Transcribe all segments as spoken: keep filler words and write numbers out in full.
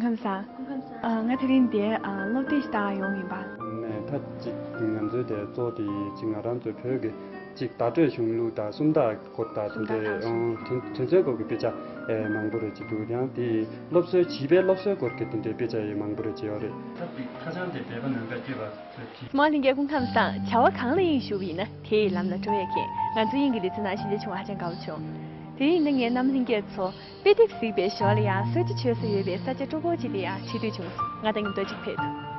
ཁམས་བཟང་། ཨ། ང་དེ་རིང་འདིར་ཨ་སློབ་དེབ་ཞིག་ལྟ་ག་ཡོང་ཡིན་པ། ནས་ད་ཅིག་ང་ཚོའི་དེ་གཙོ་དེ་ཅིག་ང་རང་ཚོའི་བོད་ཀྱི་ཅིག་བརྡ་སྤྲོད་གཞུང་ལུགས་དང་སུམ་རྟགས་སྐོར་དང་དེ་འདྲའི་ཨང་དེ་དོན་ཚན་སྐོར་གྱི་དཔེ་ཆ་ཨེ་མང་པོ་རེ་ཅིག་འདུག་ཡང་དེ་སློབ་གསོའི་བྱིས་པའི་སློབ་གསོའི་སྐོར་གྱི་དེ་འདྲའི་དཔེ་ཆ་ཡང་མང་པོ་རེ་ཅིག་ཡོད་རེད། ད་དེ་ཁ་བྱང་དེ་སྦས་པ་ནང་ཀ་བསྐྱོད་པ་ཚོས་ཕྱིས། སྨོན་ལྷན་རྒྱལ་སྐུ་ཁམས་བཟང་། བྱ་བ་གང་ལ་དབྱིངས་ཞུགས་པ་ཡིན་ན་དེ་ཡི་ལམ་ལ་འགྲོ་ཡས་མཁན། ང་ཚོ་དབྱིངས་ཀྱི་ལེ་ཚན་ནང་ཞལ་མཇལ་བྱུང་བ་ཧ་ཅང་དགའ་པོ་བྱུང་། དེ་ཡིན་ན་ངས་རྣམ་ལྷན་རྒྱས་ཚོ་དཔེ་དེབ་གཟིགས་པའི་ཞོར་ལ་ཡང་ས་ཆ་ཆོས་ས་ཡོད་པའི་ས་ཆ་སྤྲོ་པོ་ཅིག་ལ་ཡང་ཁྲིད་འདོད་བྱུང་སོང་། ང་དང་མཉམ་དུ་ཅིག་ཕེབས་དང་།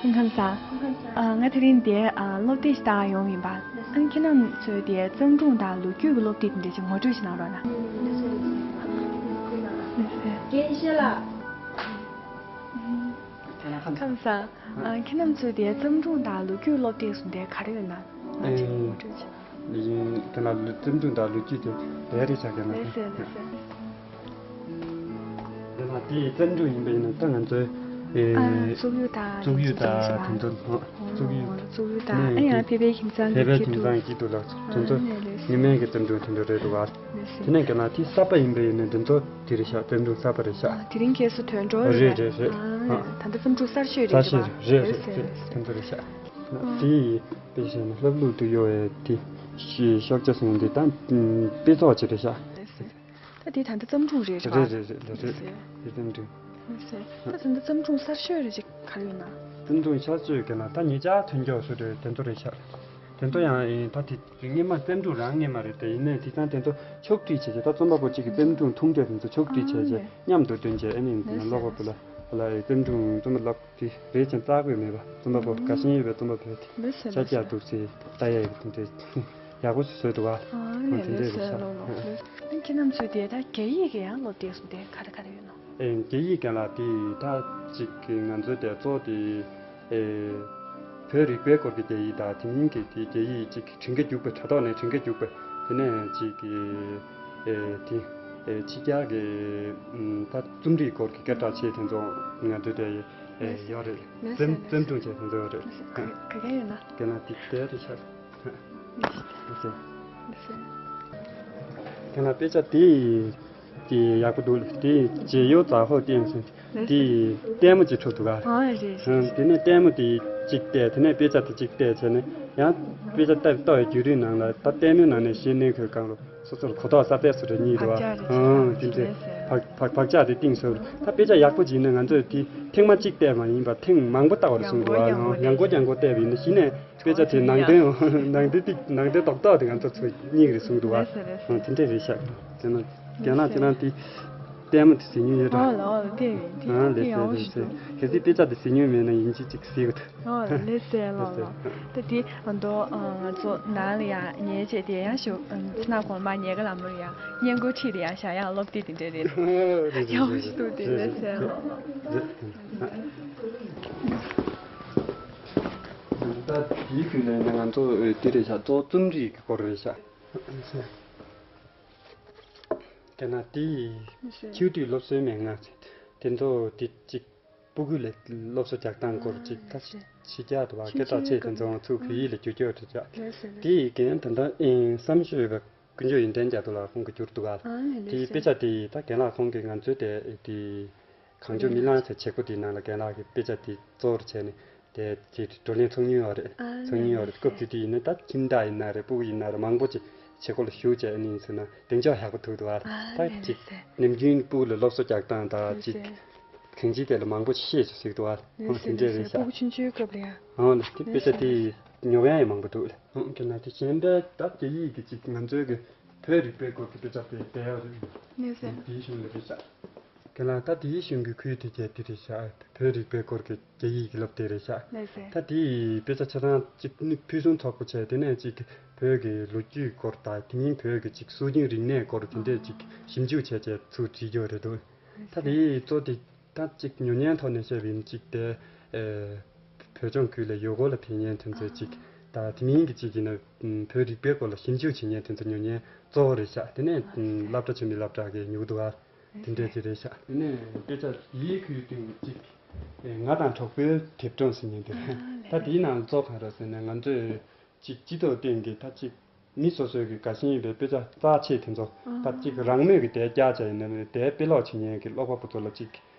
སྐུ་ཁམས་བཟང་། སྐུ་ཁམས་བཟང་། ཨ། ང་དེ་རིང་འདིར་ཨ་སློབ་དེབ་ཞིག་ལྟ་ག་ཡོང་ཡིན་པ། ཨ། ཁྱེད་རྣམ་ཚོས་དེ་བརྩམས་སྒྲུང་དང་ལོ་རྒྱུས་ཀྱི་སློབ་དེབ་དེ་འདྲ་ཞིག་ངོ་སྤྲོད་ཞིག་གནང་རོགས་གནང་། ལགས་སོ། ལགས་སོ། ལགས་སོ། ཁམས་བཟང་། ཨ། ཁྱེད་རྣམ་ཚོས་དེ་བརྩམས་སྒྲུང་དང་ལོ་རྒྱུས་སློབ་དེབ་གསུམ་དེ་ག་རེ་ཡོད་ན་ང་ཚོས་ངོ་སྤྲོད་བྱེད། ཡིན། དེ་ལ་བརྩམས་སྒྲུང་དང་ལོ་རྒྱུས་དེ་ལས་རེ་བྱ་ག་ན། ལགས་སོ། ལགས་སོ། དེ་ལ་དེའི་བརྩམས་སྒྲུང་ཡིན་པ་ཡིན་ན་ད་ང་ཚོའི་ཨ། བཙུགས་ཡུལ་དང་བཙུགས་ཡུལ་དེ་ཚོ་དང་དེ་ཚོ། བཙུགས་ཡུལ། བཙུགས་ཡུལ་དང་ཨ་ཡང་ཕལ་པའི་ཁྱིམ་ཚང་གི་ཕལ་པའི་སྐྱིད་ཁྱིམ་སྡུག་ཚང་གི་སྐྱིད་སྡུག་ལ་དེ་ཚོ། ཨ། ལགས་སོ། སྔོན་མའི་གི་བརྩམས་སྒྲུང་དེ་འདྲ་རེད་འདུག་ག། ལགས་སོ། དེ་ནས་ག་ན་དེ་གསར་པ་ཡིན་པ་ཡིན་ན་དེ་ཚོ་དེ་རེད་ཤག། བརྩམས་སྒྲུང་གསར་པ་རེད་ཤག། ཨ། དེ་རིང་ཁྱེད་ཚོ་ཐོན་འགྲོ་རེད། རེད་རེད་རེད། ཨ། ཨ། ད་ལྟ་བརྩམས་སྒྲུང་གསར་ཤོས་རེད། གསར་ཤོས་རེད་པ། རེད་རེད་རེད། ལགས་སོ། ལགས་སོ། དེ་ཚོ་རེད་ཤག། དེ་ཡི་དཔེ་བཤད་ན་ལྷབ་ལྷུབ་ཏུ་གཡོ་བའི་དེ་ཤོག་བྱ་ཟེར་ཡོང་དེ་ད་དཔེ་ཚོགས་ཅིག་རེད་ཤག། ལགས་སོ། ད་དེ་ད་ལྟ་བརྩམས་སྒྲུང་རེད་རེད་པ། རེད་རེད་རེད་རེད། ལགས་སོ། དེ་བརྩམས་སྒྲུང་། ལགས་སོ། ད་ད་ལྟ་བརྩམས་སྒྲུང་གསར་ཤོས་རེ་ཅིག་ག་རེ་ཡོད་ན། བརྩམས་སྒྲུང་གསར་ཤོས་ག་ན་ད་ཉེ་ཆར་ཐོན་མཁན་སུ་རེད། དེ་ཚོ་རེད་ཤག། དེ་ཚོ་ཡང་ཨེ་ད་དེ་སྔོན་མ་བརྩམས་སྒྲུང་རང་སྔོན་མ་རེད་དེ། ཡིན་ནའི་དེང་སང་དེ་ཚོ་ཕྱོགས་བསྒྲིགས་བྱས་བྱས་ད་རྩོམ་པ་པོ་གཅིག་གི་བརྩམས་སྒྲུང་ཐུང་གྲས་དེ་ཚོ་ཕྱོགས་བསྒྲིགས་བྱས་བྱས་ཨ་ནི་མཉམ་དུ་འདོན་བྱས། ཨ་ནི་ལགས་སོ། ཀློག་པ་པོ་ལ་ལ་ཨེ་བརྩམས་སྒྲུང་རྩོམ་པ་ལབ་དེ་རེད་ཅེས་བཙག་དགོས་མེད་པ། རྩོམ་པ་པོ་དགའ་ཞེན་ཡོད་པའི་རྩོམ་པ་པོ་དེ་ལགས་སོ། ཆ་ལགས་སོ། རྒྱག་འདུག་ཟེར་ལྟ་ཡས་ཀྱི་དེ་འདྲའི་ཡག་པོ་ཞིག་བཟོས་འདུག་བ། ཨ་ནི་དེ་འདྲའི་ལགས་སོ། རེད་ཤག། ལགས་སོ། ལགས་སོ། ཨ་ནི་ཁྱེད་རྣམ་ཚོས་དེ་ད་རྒྱ་ཡིག་གི་ཡང་སློབ་དེབ་གསུམ་དེ་ག་རེ་ག་རེ་ཡོད་ནོ། ཨེ། རྒྱ་ཡིག་ག་ལ་དེ་ད་ཅིག་གི་ང་ཚོའི་དེ་གཙོ་དེ་ཨེ་བོད་རིག་པའི་སྐོར་གྱི་རྒྱ་ཡིག་དང་དེ་མིན་གྱི་དེ་རྒྱ་ཡིག་ཅིག་དྲན་གྱི་རྒྱུག་པའི་དྲ་ཐོག་ནས་དྲན་གྱི་རྒྱུག་པའི་དེ་ནས་ཅིག་གི་ཨེ་དེ་ཨེ་ཕྱི་རྒྱལ་གྱི་ཨམ་ད་རྩོམ་རིག་སྐོར་གྱི་སྐད་གྲགས་ཆེ་དེ་ཚོ་ང་ཚོའི་དེ་ཨེ་ཡོད་རེད། ལགས་སོ། བརྩམས་ལགས་སོ། བརྩམས་སྒྲུང་ཆེ་དེ་ཚོ་ཡོད་རེད། ལགས་སོ། ག་ག་ག་ཡོད་ན། དེ་ན་དེ་དེ་རེད་ཤག། ལགས་སོ། དེ་ན་དཔེ་ཆ་དེ་དེ་ཡག་པོ་འདུག། དེ་ཇེ་ཡོ་ཛ་ཧོ་ཏེན་ཟེར། དེ་ལྟད་མོ་ཅིག་གྲུབ་འདུག་ག། ཨ་རེད་རེད། དེ་ནས་ལྟད་མོ་དེ་གཅིག་བལྟས། དེ་ནས་དཔེ་ཆ་དེ་གཅིག་བལྟས་བྱས་ནས་ཡང་དཔེ་ཆ་ལྟ་ལྟ་བའི་བརྒྱུད་རིམ་ནང་ལ་ད་ལྟད་མོའི་ནང་ནས་གཞི་ནས་ཁོས་གང་རུ་སོ་སོར་གོ་རྟོགས་གསར་པ་བཟོ་འདྲ་གཉིས་རེད་བ། ཨང་། དེ་འདྲས་བག་བག་བག་ཆགས་དེ་གཏིང་ཟབ། ད་དཔེ་ཆ་ཡག་པོ་ཅིག་ཡིན་ན་ང་ཚོས་དེ་ཐེངས་མ་གཅིག་བལྟས་མ་ཡིན་པར་ཐེངས་མང་པོ་ལྟ་བར་གསུངས་འདུག་བ། ཡང་སྒོ་ཡང་སྒོ་བལྟས་པ་ཡིན་ན་གཞི་ནས་དཔེ་ཆ་དེ་ནང་དོན་ནང་དོན་ཏིག་ནང་དོན་རྡོག་རྡོག་དེ་ང་ཚོ་ཚོ་གཉིས་རེད་གསུངས་འདུག་བ། ལགས་སོ་ལགས་སོ། ཨང་། དེ་འདྲས་རེད་ཤག། དེ་ན་རྒན་ལགས་ཁྱེད་རང་དེ་ལྟད་མོ་དེ་གཟིགས་མྱོང་ཡོད་འགྲོ། ཨོ་ལགས་ཨོ་ལགས་དེ་ཡིན་དེ་ཨང་། ལགས་སོ་ཡང་ལགས་ཡོད་སོ། ཤེས་གལ་སྲིད་དཔེ་ཆ་དེ་གཟིགས་མྱོང་མེད་ན་ཡིན་གཅིག་གཅིག་གཟིགས་དགོས་འདུག། ཨོ་ལགས་སོ་ལགས་ལགས། ད་དེ་ཨ་མདོ་ང་ཚོ་ནང་ལ་ཡང་ཉལ་བྱས་དེ་ཡང་ཞུ་ཚེ་ན་གོང་མ་ཉལ་ག་ལ་མོར་ཡང་སྔས་མགོ་ཁྲིད་དེ་ཡང་བཞག་ཡང་སློབ་དེབ་དེ་འདྲས་རེད། ཡག་པོ་ཞིག་འདུག་དེ་ལགས་སོ་ལགས་ལགས། ད་དེའི་ཁུལ་ལ་ཡིན་ན་ང་ཚོ་འདི་རེད་ཤག། གཙོ་བོ་རྩོམ་རིག་གི་སྐོར་རེད་ཤག། དེ་ན་དེ་ཡི་ཆིའུ་ཏུའི་སློབ་གསོའི་མན་ངག་ཟེར་དེ་ཚོ་དེ་གཅིག་སྤུ་གུ་ལ་སློབ་གསོ་རྒྱག་སྟངས་སྐོར་ཅིག་ད་ཕྱི་རྒྱལ་དུ་བ་སྐད་གྲགས་ཆེ་དེ་ཚོ་ཚུར་བོད་ཡིག་ལ་བསྒྱུར་རྒྱུ་རེད་ཤག། དེ་ཡི་རྒན་ད་ལྟ་ཨེ་བསམ་ཤེས་ཡོད་པའི་དཀོན་མཆོག་ཡོན་ཏན་རྒྱ་མཚོ་ལགས་ཁོང་གིས་བསྒྱུར་འདུག་ག། དེའི་དཔེ་ཆ་དེ་ད་རྒན་ལགས་ཁོང་གིས་ང་ཚོའི་དེ་དེ་གངས་ལྗོངས་མི་ལང་ཟེར་བྱེད་སྒོ་དེའི་ནང་ལ་རྒན་ལགས་ཀྱིས་དཔེ་ཆ་དེ་གཙོ་བོར་བྱས་ནས་དེ་དེ་བགྲོ་གླེང་ཚོགས་མྱོང་ཡོད་རེད། ཚོགས་མྱོང་ཡོད་རེད། སྐབས་དེ་དུས་ཡིན་ན་ད་ཁྱིམ་བདག་ཡིན་ན་རེད། སྤུ་གུ་ཡིན་ན་རེད། མང་པོ་ཅིག་བྱེད་སྒོ་ལ་ཞུགས་བྱས་ཨ་ནི་ཡིན་ཟེར་ན་གདེང་འཇོག་ཡག་པོ་ཐུབ་འདུག་ག། ད་ཅིག་ནམ་རྒྱུན་སྤུ་གུ་ལ་སློབ་གསོ་རྒྱག་སྟངས་ད་ཅིག་གང་ཅིའི་ཐད་ལ་མང་པོ་ཅིག་ཤེས་ཅིག་གཟིགས་འདུག་ག། ཧོ་དེ་འདྲས་རེད་ཤག། སྤུ་གུ་ཆུང་ཆུང་སྐབས་ལ་ཡང་། ཧོ་ལ་དེ་དཔེ་ཆ་དེ་ཉོ་ཡ་ཡང་མང་པོ་འདུག་ལ། ཧོ་དེ་ན་དེ་གཞན་པའི་ད་རྒྱ་ཡིག་གི་ཅིག་ང་ཚོའི་གི་བོད་རིག་པའི་སྐོར་གྱི་དཔེ་ཆ་དེ་བལྟས་ཡོད་རེད། དེའི་གཞུང་ལ་རེད་ཤག། རྒན་ལགས་ད་དེའི་གཞུང་གི་ཁུལ་དེ་གས་དེ་རེད་ཤག། བོད་རིག་པའི་སྐོར་གྱི་རྒྱ་ཡིག་གི་སློབ་དེབ་རེད་ཤག། ལགས་སོ། ད་དེའི་དཔེ་ཆ་ཆ་ཚང་གཅིག་ནི་ཕུན་སུམ་ཚོགས་པོ་བྱས། དེ་ནས་གཅིག་བོད་ཀྱི་ལོ་རྒྱུས་སྐོར་དང་དེ་མིན་བོད་ཀྱི་གཅིག་སྲོལ་རྒྱུན་རིག་གནས་སྐོར་དེ་འདྲས་གཅིག་ཞིབ་འཇུག་བྱས་བྱས་ཚུར་བྲིས་རྒྱུ་རེད་འདུག། ད་དེའི་གཙོ་དེ་ད་གཅིག་ཉོ་མཁན་ཐོག་ནས་བཤད་པ་ཡིན་གཅིག་དེ་ཨེ་བོད་ལྗོངས་ཁུལ་ལ་ཡུལ་སྐོར་ལ་ཕེབས་མཁན་དེ་ཚོས་གཅིག་ དེ་མིན་གྱི་ཅིག་ཡིན་ན་བོད་རིག་པའི་སྐོར་ལ་ཞིབ་འཇུག་བྱེད་མཁན་དེ་ཚོ་ཉོ་མཁན་གཙོ་བོ་རེད་ཤག་དེ་ནས་སློབ་གྲྭ་ཆེན་མོའི་སློབ་གྲྭ་གི་ཉོ་གི་འདུག་ཨ། དེ་འདྲས་ཅིག་རེད་ཤག་དེ་ནས་དཔེ་ཆ་དེའི་ཁུལ་དུ་ཅིག་ང་དང་གྲོགས་པོའི་དེབ་གྲོང་ཟེར་མཁན་དེ་རེད། ད་དེའི་ནང་གཙོ་གང་རེད་ཟེར་ན་ང་ཚོས་ཅིག་སྤྱི་ཚོགས་སྟེང་གི་ད་ཅིག་མི་སོ་སོའི་གི་དགའ་ཞེན་ཡོད་པའི་དཔེ་ཆ་རྩ་ཆེ་དེ་ཚོ་ད་ཅིག་རང་མོས་ཀྱི་དེབ་བཀྱག་བྱས་ཡིན་ན་དེབ་དཔེ་ཀློག་བྱེད་མཁན་གྱི་ཀློག་པ་པོ་ཚོ་ལ་ཅིག་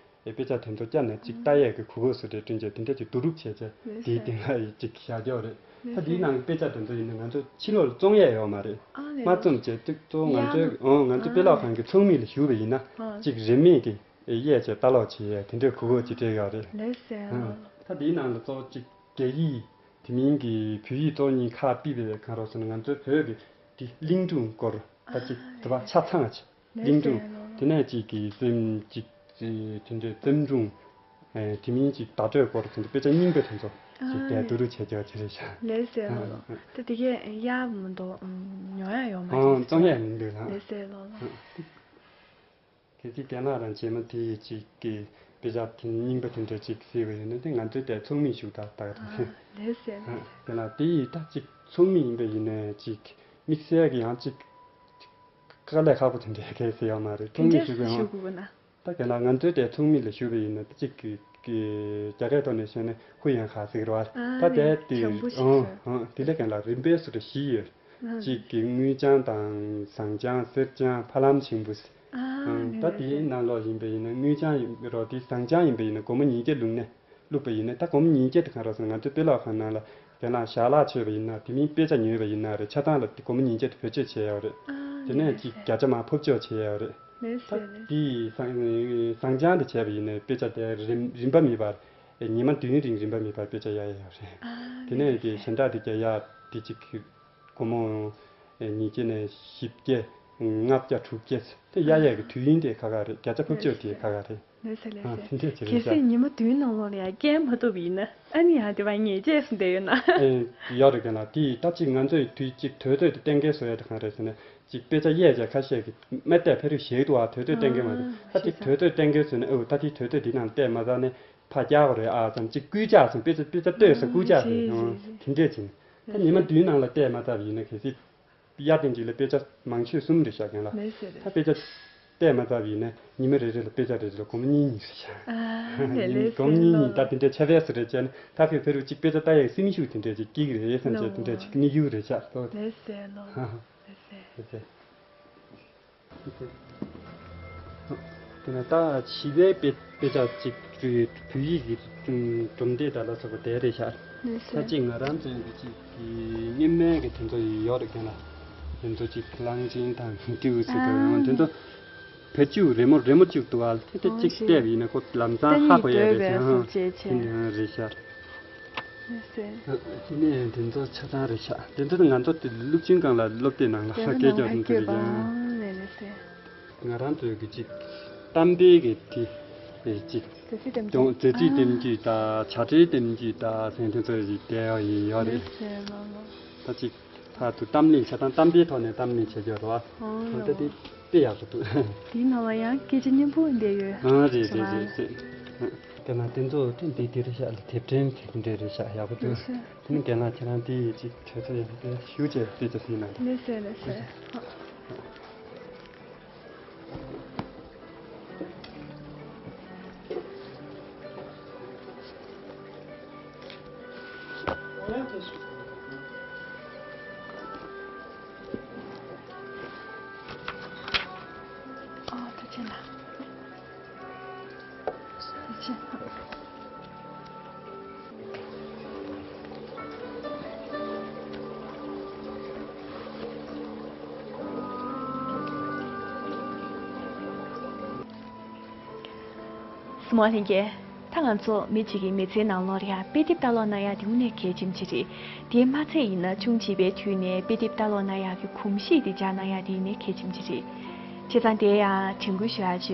ཨེ་དཔེ་ཆ་དེ་ཚོ་བཀྱག་ནས་ཅིག་ལྟ་ཡས་ཀྱི་གོ་སྐབས་སུ་རེ་བསྐྲུན་བྱས་དེ་འདྲ་ཅིག་བསྡུ་རུབ་བྱས་བྱས་དེའི་སྟེང་ལ་ཅིག་བཞག་རྒྱུ་རེད། ད་དེའི་ནང་གི་དཔེ་ཆ་དེ་ཚོ་ཡིན་ན་ང་ཚོ་ཕྱི་ལོགས་ལ་བཙོང་ཡས་ཡོད་མ་རེད། མ་བཙོངས་བྱས་ཏིག་གཙོ་བོ་ང་ཚོའི་ཨོ་ང་ཚོ་དཔེ་ཀློག་ཁང་གི་ཚོགས་མི་ལ་ཞུས་པ་ཡིན་ན་ཅིག་རིན་མེད་ཀྱི་གཡས་བྱས་ལྟ་ཀློག་བྱེད་ཡས་དེ་འདྲའི་གོ་སྐབས་ཅིག་སྤྲད་ཡོད་རེད། ལགས་སོ། ད་དེའི་ནང་ལ་གཙོ་བོ་ཅིག་རྒྱ་ཡིག་དེ་མིན་གྱི་བོད་ཡིག་གཙོ་གཉིས་ཁག་ཕྱེས་པའི་གང་རོགས་ཟེར་ན་ང་ཚོའི་བོད་ཀྱི་དེ་གླིང་སྒྲུང་སྐོར་ད་ཅིག་དེ་བ་ཆ་ཚང་ཅིག་གླིང་སྒྲུང་དེ་ནས་ཅིག་གི་སེམས་ཅིག་དེ་འདྲའི་བརྩམས་སྒྲུང་དེ་མིན་ཅིག་བརྡ་སྤྲོད་སྐོར་དེ་འདྲ་དཔེ་ཆ་རྙིང་པ་དེ་ཚོ་ཅིག་དེ་བསྡུ་རུབ་བྱས་རྒྱུ་ཅིག་རེད་ཤག་ལགས་སོ། ད་དེ་གས་གཡར་མི་འདུག་ཉོ་ཡ་ཡོད་མ་རེད། བཙོང་ཡ་མི་འདུག་ལགས། ལགས་སོ་ལགས། གལ་སྲིད་རྒན་ལགས་རང་རྗེས་མ་དེ་ཅིག་གི་དཔེ་ཆ་དེ་རྙིང་པ་དེ་འདྲ་ཅིག་གཟིགས་པ་ཡིན་ན་དེ་ང་ཚོའི་དེ་ཚོགས་མི་ཞུགས་ད་ད་ག་དང་། ལགས་སོ་ལགས་སོ། རྒན་ལགས་དེ་ཡིས་ད་ཅིག་ཚོགས་མི་ཡིན་པ་ཡིན་ན་ཅིག་དམིགས་བསལ་གྱི་ཡང་ཅིག་དཀའ་ལས་ཁག་པོ་དེ་འདྲའི་གལ་སྲིད་ཡོད་མ་རེད། ཚོགས་མི་ཞུགས་པའི་ཧང་། ད་རྒན་ལགས་ང་ཚོའི་དེ་ཚོགས་མི་ལ་ཞུགས་པ་ཡིན་ན་ད་ཅིག་གི་རྒྱ་སྐད་ཐོག་ནས་བཤད་ན་ཧུ་ཡང་ཁ་ཟིག་རེད་བ། ད་དེ་དེ་དེ་ལས་རྒན་ལགས་རིམ་པས་སུ་རེ་བཞི་ཡོད། གཅིག་གི་དངུལ་ལྗང་དང་ཟངས་ལྗང་སེར་ལྗང་ཕ་ལམ་ཆེན་པོ། ད་དེའི་ནང་ལོགས་ཡིན་པ་ཡིན་ན་དངུལ་ལྗང་ཡིན་པའི་རོ་དེ་ཟངས་ལྗང་ཡིན་པ་ཡིན་ན་སྒོར་མོ་ཉིས་བརྒྱ་བླུགས་ནས་བླུགས་པ་ཡིན་ན་ད་སྒོར་མོ་ཉིས་བརྒྱ་དེ་གང་རོགས་ཟེར་ན་ང་ཚོའི་དཔེ་ཀློག་ཁང་ནང་ལ་རྒན་ལགས་ཞལ་ལག་མཆོད་པ་ཡིན་ན་དེ་མིན་དཔེ་ཆ་ཉོས་པ་ཡིན་ན་རེད་ཆ་ཚང་ལ་དེ་སྒོར་མོ་ཉིས་བརྒྱ་དེ་བེད་སྤྱོད་བྱས་ཡོད་རེད། དེ་ནས་ཅིག་བརྒྱ་ཆ་མར་ཕབ་སྦྱོར་བྱས་ཡོད་རེད། ད་དེ་ཟངས་ལྗང་དེ་བྱས་པ་ཡིན་ན་དཔེ་ཆ་དེ་རིན་རིན་པ་མེད་པར་ཉི་མ་བདུན་རིང་རིན་པ་མེད་པར་དཔེ་ཆ་གཡར་ཡོད་རེད། དེ་ནས་དེ་གཞན་དག་དེ་གྱ་ཡ་དེ་ཅིག་སྒོར་མོ་ཉིས་བརྒྱ་ནས་བཞི་བརྒྱ། ལྔ་བརྒྱ་དྲུག་བརྒྱ། དེ་གཡར་ཡས་ཀྱི་དུས་ཡུན་དེ་ཁག་ཁག་རེད། བརྒྱ་ཆ་ཕབ་སྦྱོར་དེ་ཁག་ཁག་རེད། ལགས་སོ་ལགས་སོ། དེ་འདྲས་ཅིག་རེད་ཤག་གལ་སྲིད་ཉི་མ་བདུན་ནང་ལོགས་ལ་ཡང་སྐྱེལ་མ་ཐུབ་པ་ཡིན་ན་ཨ་ནི་ཡང་དེ་བ་ཉེས་ཆད་སུ་བསྡད་ཡོད་ན། ཡོད་རེད་རྒན་ལགས། དེ་ད་ཅིག་ང་ཚོས་དུས་གཅིག་དུས་ཚོད་དེ་གཏན་འཁེལ་བཟོ་ཡས་དེ་གང་རེད་ཟེར་ན་ཅིག་དཔེ་ཆ་གཡར་བྱས་ཁ་ཤས་ཀྱི་མ་བལྟས་ཕ་རུ་ཞིག་འདུག་ཨ། དུས་ཚོད་གཏན་འཁེལ་མ་རེད། ད་ཅིག་དུས་ཚོད་གཏན་འཁེལ་བཟོས་ན་ཨོ་ད་དེ་དུས་ཚོད་འདི་ནང་བལྟས་མ་ཚར་ནས་ཕར་རྒྱག་དགོས་རེད་ཨ་ཙམ་ཅིག་སྐུལ་ལྕག་ཙམ་དཔེ་ཆ་དཔེ་ཆ་ལྟོས་ས་སྐུལ་ལྕག་རེད། དེ་འདྲས་ཅིག་ད་ཉི་མ་བདུན་ནང་ལ་བལྟས་མ་ཚར་བ་ཡིན་ན་གལ་སྲིད་གཡར་ཐེངས་གཅིག་ལ་དཔེ་ཆ་མང་ཤོས་གསུམ་རེད་ཤག་རྒན་ལགས། ལགས་སོ་ལགས་སོ། ད་དཔེ་ཆ་བལྟས་མ་ཚར་བ་ཡིན་ན་ཉི་མ་རེ་རེ་ལ་དཔེ་ཆ་རེ་རེ་ལ་སྒོར་མོ་གཉིས་གཉིས་རེད་ཤག་ཨ་ནི་ལགས་སྒོར་མོ་གཉིས་གཉིས་ད་དེ་འདྲའི་ཆ་བས་སུ་རེད་བྱས་ན་ད་ཕེ་ཕེ་རུ་གཅིག་དཔེ་ཆ་ལྟ་ཡག་སེམས་ཤུགས་དེ་འདྲས་ཅིག་སྐྱེ་གི་རེད་བསམ་བྱས་དེ་འདྲས་ཅིག་དམིགས་ཡུལ་རེད་ཤག་ལགས་སོ་ལགས་སོ། ལགས་སོ། དེ་ནས་ད་ཞི་བའི་དཔེ་དཔེ་ཆ་གཅིག་བོད་ཡིག་གི་སྒྲུང་དེབ་དང་ལ་སོགས་པ་དེ་རེད་ཤག་ལགས་སོ། ད་གཅིག་ང་རང་ཚོའི་གི་གཅིག་གི་སྔོན་མའི་གི་དེ་ཚོ་ཡོད་རེད་རྒན་ལགས། དེ་ཚོ་གཅིག་གླང་ཆེན་དང་ཀྲིའུ་ཟེར་དང་ཡང་དེ་ཚོ་བེད་སྤྱོད་རི་མོ་རི་མོ་གཅིག་འདུག་ཨ། དེ་དེ་གཅིག་བལྟས་པ་ཡིན་ན་ཁོ་ལམ་སང་ཧ་གོ་ཡ་རེད་ཤག་དེ་འདྲ་རེད་ཤག་ལགས་སོ། དེ་ནས་དེ་ཚོ་ཆ་ཚང་རེད་ཤག་དེ་ཚོ་ང་ཚོ་དེ་སློབ་ཆུང་སྒང་ལ་སློབ་དེབ་ནང་ལ་སྐད་རྒྱག་དེ་ཚོ་རེད་ཤག་ལགས་སོ། ང་རང་ཚོའི་གི་ཅིག་གཏམ་དཔེ་གི་དེ་ཅིག་མཛད་རྩིས་གཏམ་རྒྱུད་དང་བྱ་བྲལ་གཏམ་རྒྱུད་དང་ཟེར་དེ་ཚོ་ཞིག་བསྡད་ཡོད་རེད། ལགས་སོ་ལགས་སོ། ད་ཅིག་ཕར་དུ་གཏམ་གླེང་བྱ་སྟངས་གཏམ་དཔེའི་ཐོག་ནས་གཏམ་གླེང་བྱེད་རྒྱུ་རེད་བ། ད་དེ་དཔེ་ཡག་པོ་འདུག་དེའི་ནང་ལ་ཡང་སྐད་ཆ་སྙན་པོ་འདི་ཡོད། ཨ་རེད་རེད་རེད་རེད། དེ་ན་དེ་ཚོ་དེ་འདི་འདི་རེད་ཤག་ལ་དེབ་ཕྲེང་དེ་འདྲ་རེད་ཤག་ཡག་པོ་འདུག་དེ་ནི་རྒན་ལགས་ཁྱེད་རང་དེ་ཅིག་དྲོད་ཚོད་ཡོད་པས་ཞུ་བྱས་དེ་ཚོ་ཟིན་ན་འདུག་ལགས་སོ་ལགས་སོ། སྲིང་མོ་ལྷན་རྒྱས། ད་ང་ཚོ་མི་གཅིག་གི་མི་ཚེའི་ནང་ལོགས་ལ་ཡང་དཔེ་དེབ་ལྟ་ཀློག་གནང་ཡག་དེ་དངོས་གནས་གལ་ཆེན་ཅིག་རེད། དེ་མ་ཚད་ཡིན་ན་ཆུང་བྱིས་པའི་དུས་ནས་དཔེ་དེབ་ལྟ་ཀློག་གནང་ཡག་གི་གོམས་གཤིས་དེ་འཇགས་གནང་ཡག་དེ་ཡིན་ནའི་གལ་ཆེན་ཅིག་རེད། བྱས་ཙང་དེ་ཡང་དྲན་སྐུལ་ཞུ་ཡག་བྱོས།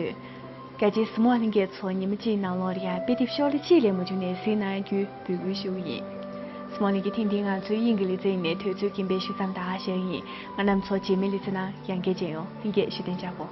རྒྱ་ཆེའི་སྲིང་མོ་ལྷན་རྒྱས་ཚོ་ཉི་མ་གཅིག་ནང་ལོགས་ལ་ཡང་དཔེ་དེབ་ཤོག་ལྷེ་གཅིག་ལས་མ་བྱུང་ནས་གཟིགས་གནང་རྒྱུའི་འབོད་སྐུལ་ཞུ་གི་ཡིན། སྲིང་མོ་ལྷན་རྒྱས་ཐེངས་འདིའི་ང་ཚོའི་དབྱིངས་ཀྱི་ལེ་ཚན་ཡིན་ནའི་དུས་ཚོད་རྐྱེན་པས་ཞུ་མཚམས་ད་ག་བཞག་གི་ཡིན། ང་རྣམ་ཚོ་རྗེས་མའི་ལེ་ཚན་ནང་ཡང་བསྐྱར་མཇལ་ཡོང་། ལྷན་རྒྱས་བཞུགས་གདན་འཇགས་པོ།